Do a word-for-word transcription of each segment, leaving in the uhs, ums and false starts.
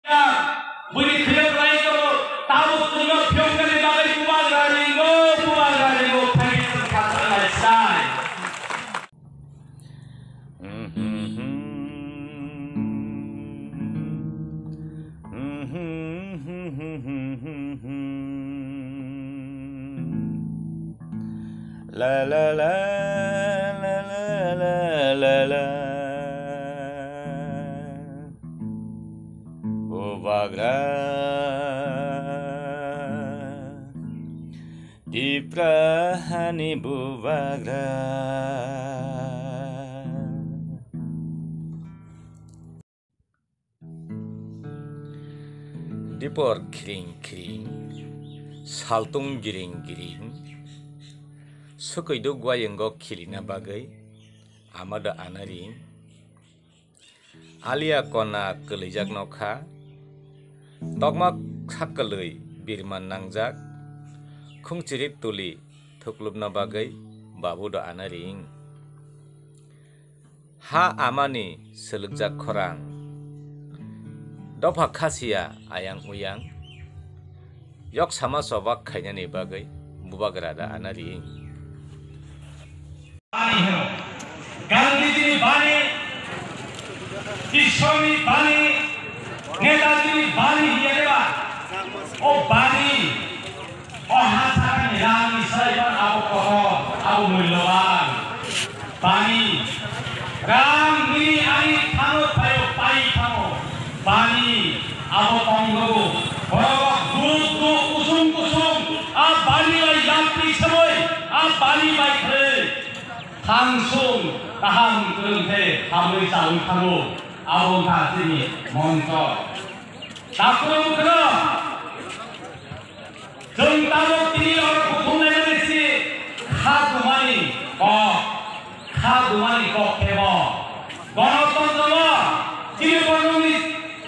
Bini khilok lai tongo, tabuk chwngno phiyoknani bagwi bubagra ringo, bubagra ringo, phaidi chwng kha chwng lai sai. La la la la la la la la. Bubagra, Tipra hani bubagra. Dipor khiring khiring, saltung giring giring, swkwi duk waywngo khilina bagwi ama do anaring. Alia kona kwlwijak nokha, tokma sak kwlwi birman nangjak, khungchiri tuli thuklupna bagwi babu do anaring. Ha amani swlwkjak khorang, dopha khasiya ayang uyang, yok sama chobak khainani bagwi bubagra da anaring. Bani hino. Gandhiji ni bani, Ishwar ni bani, Netaji ni bani hiya deba. O bani, o ha sakani rang ni sai ban abo kotor, abo mulloban. Bani, rang nini ani thano thayo pai thano. Bani, abo tongnogo. Borok duk duk kusum kusum, a bani bai yapri seboi, a bani bai khe. Thangsung kaham kwrwng khe hamwi chawi thango, abo wngkha chini moncho. Takhuk wngkha chwng tabuk tini oro kuthum lainani chini kha dumani kok, kha dumani kok phebo. Gonotontro chini borokni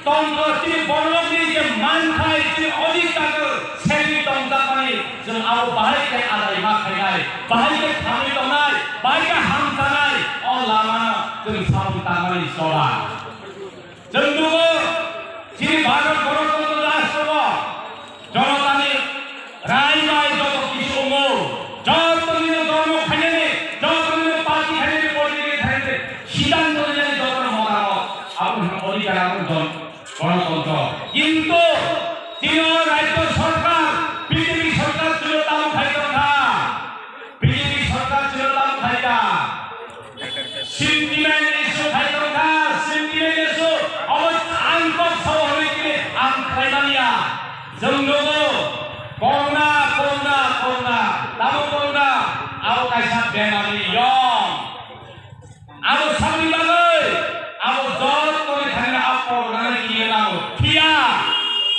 Tongkha chini borokni je manthai, chini odhikar, segi tongjakmani, chwng abo bahai khe adai ma khainai, bahai khe thangwi tongnai, bahai khe hamchanai, o lamano chwng samung tangmani chola. Chwng nugo, chini Bharat Ganatantro Rashtrobo, Jonotani rai bai joto kisu wngo, joto nini dhormo khainani, joto nini party khainani, political khainani, siddhanto nini joto motamot, abo hino odhikar, abo jon-, Ganatantro. Kintu tini o rajyo sorkar, B J P sorkar chwlo tamo khai tongkha. B J P sorkar chwlo tamo khai ta. Sentiment issue khai tongkha, sentiment issue. Obo ang kok sao hwnwi kini ang khlai manya. Chwng nugo, corona, corona, corona. Tamo corona? Abo kaisa bemari yong. Abo saboni bagwi, abo jotoni thani abo corona ni kiriya nango. Phiya,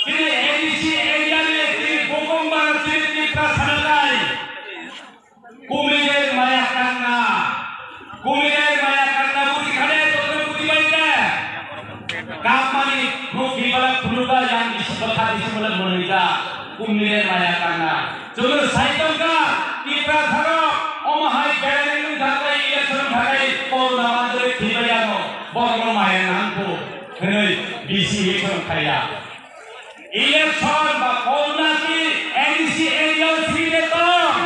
chini A D C area ni, chini Bokomba, chini Tipra sana kai. Kumide maya kanna. Kumide maya kanna buji khane, jotno buji bai de. Kapmani, rukhi bala, khuluka, yang isi bakha, isi bala, monoi ja. Kumide maya kanna. Chwngno sai tongkha, Tiprasarok, omo hai gathering wngkha khe, election wngkha khe, corona manjagwi thwibai ano, borokno maya nangkho, hwnwi B C election khaiya. Election ba corona ki A D C area o simi de tong.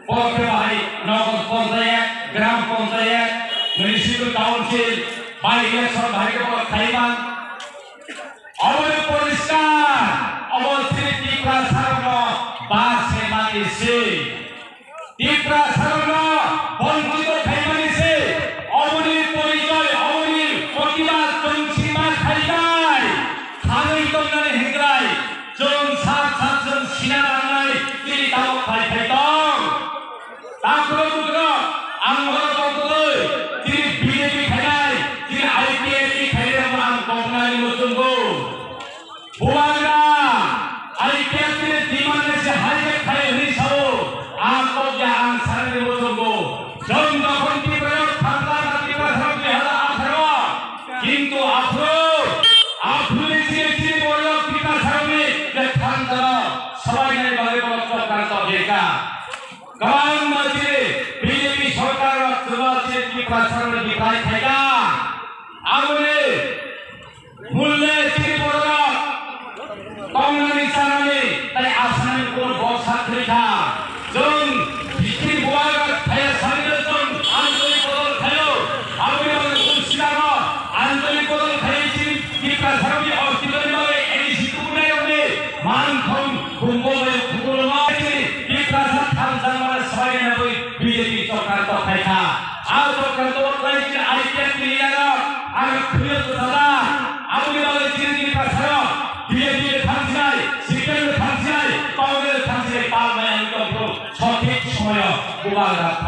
Borok khe bahai Nagar Panchayat, Gram Panchayat, Municipal Council, by election bahai khe borok khaiman. Oboni poriskar, obo chini Tiprasarokno bas khaimani se. Tiprasarokno bonchito khaimani se. Oboni porichoi, oboni protibad chwng sima khaibai. Thangwi tongnani hingrai, chwng sak sak chwng sina nangnai, chini tabuk khai khai tong. Takhuk bukhuk, ang bono tongtwtwi, chini B J P khainai, chini I P F T khainai rokno ang tongkhnani muchungo.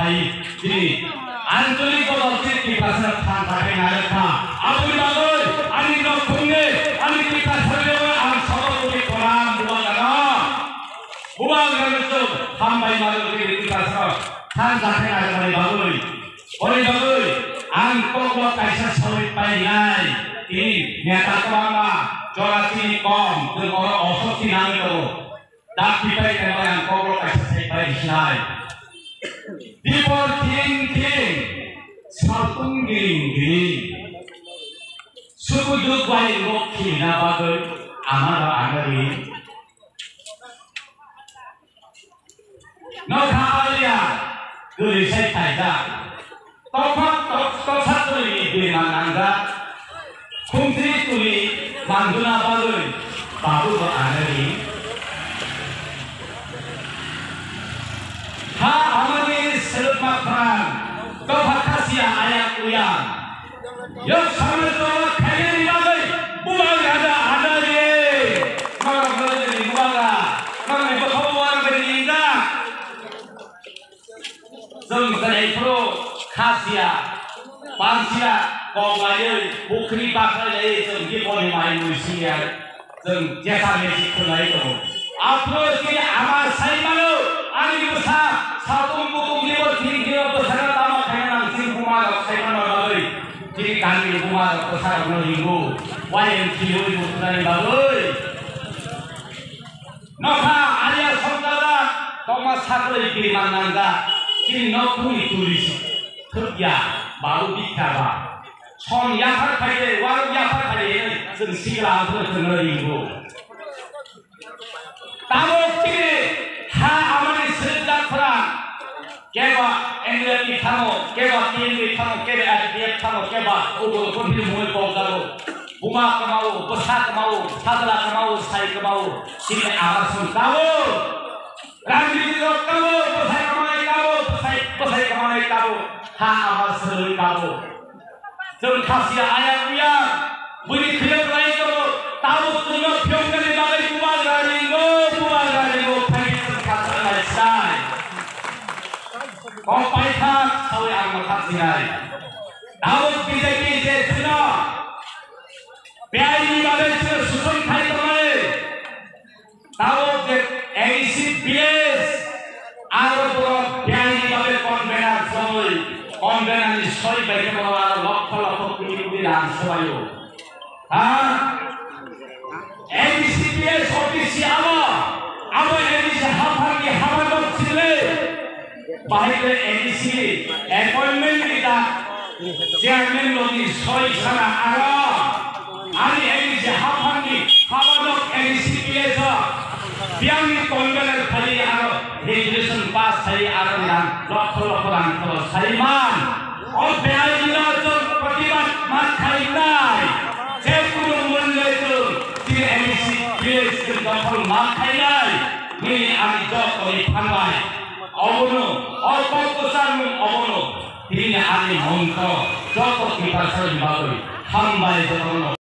Hai, chini ancholik bobo chini Tiprasa than thangwi narwkha. Aboni bagwi ani nokhungni, ani Tiprasa level ang sobo kuri program bubagrano. Bubagrano chwng hambai mano chini Tiprasa than thangwi narwkmani bagwi. Ori bagwi ang kokno kaisa sawi painai. Tini neta kwbangma jora chini kom, chwng oro osok chini nangwi tongo. Dakti pai khe bai ang kokno kaisa sai pai sinai. Before killing, killing, saltung giring giring. Suku duk bai wngkha na bagwi amaro anari. Nokha alia guri sai thaijak. Tokha tok-, toksa tuli ni bima nangjak. Khumtri tuli manjuna bagwi babu bo anari. Ha amani seluk makran. Tokha khasia ayak uyang. Yok samne tokha khainani bagwi bubagra da anari. Norok nini bubagra. Nokni bokhobo warok ni ingjak. Chwng chwrai phuru khasia, pansia, kok laiwi, pukhri bakhlai laiwi chwng biporni mai mui singya, chwng jesa mesi khwnai tongo. Aphuru chini ama sai mano, ani bwsa, satung butung bibo thing bibo bwsano tama khaina nang chini buma rok sai mano bagwi, chini kami buma rok bwsa rokno ringo, wayang khiwi buthunani bagwi. Nokha alia songkara tokma saklai biriman nangja. Chini nok tuli tuli si thukya babu bikha ba. Som yaphar khaide, warok yaphar khaide, chwng sikla ang thwng thwng ringo. Tabok chini ha amani srijak phra. Keba N L P thango, keba T N P thango, keba S D F thango, keba ugo kuphil mui kok jago. Buma kamao, bwsa kamao, sajla kamao, sai kamao, sini abar song tabo. Rangni rok tabo, bwsai kamanai tabo, bwsai, bwsai kamanai tabo, ha abar song tabo. Chwng khasia ayang uyang, buini khilok lai tongo, tabuk chwngno phiyoknani bagwi bubagra ringo, bubagra ringo, phaidi chwng khasia lai sai. Kok paithak sawi ang mothak sinai. Tabuk B J P je chwngno beaini bagwi chwngno suson khai tongnai. Tabuk je A D C village, aro borok beaini bagwi convener soi, convener ni soi bai khe borok aro lokho lokho koti koti rang sobaio. Ha? A D C village office abo, abo A D C haphang ni haphang rok sile. Bahai khe A D C appointment rijak chairman rokni soi sana aro ani A D C haphangni habanok A D C village o biyangni convener khai aro resolution pass khai aro rang lokho lokho rang khoro sai man. O beaini no chwng protibad ma khainai. Je kunu mwnle chwng chini A D C village chwng dokhol ma khainai. Nini ani jotoni phanbai. Obono, o kok kwchangmung obono, tini ani mungko, joto Tiprasani bagwi, hambai jotono.